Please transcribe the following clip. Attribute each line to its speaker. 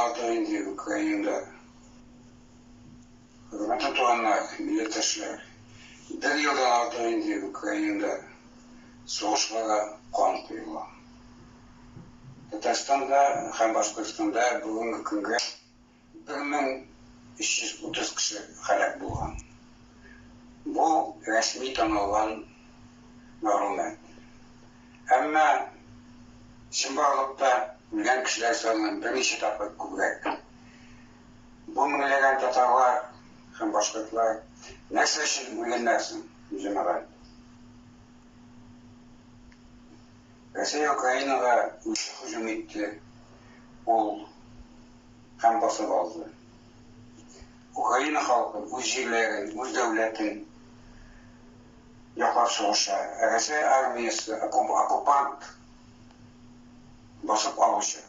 Speaker 1: артык инде Украинада. Хөрмәтле туганнар, милләттәшләр, бер елдан артык инде Украинада сугыш бара, кан коела. Татарстанда һәм Башкортстанда бүгенге көнгә 1330 кеше һәлак булган. Бу рәсми танылган мәгълүмат. Әмма чынбарлыкта үлгән кешеләр саны берничә тапкыр күбрәк. Бу меңләгән татарлар һәм башкортлар нәрсә өчен үлгәннәр соң, җәмәгать? Рәсәй Украинага үзе һөҗүм итте, ул һәм басып алды. Украина халкы үз җирләрен, үз дәүләтен яклап сугыша. Ә Рәсәй армиясе оккупант, басып алучы.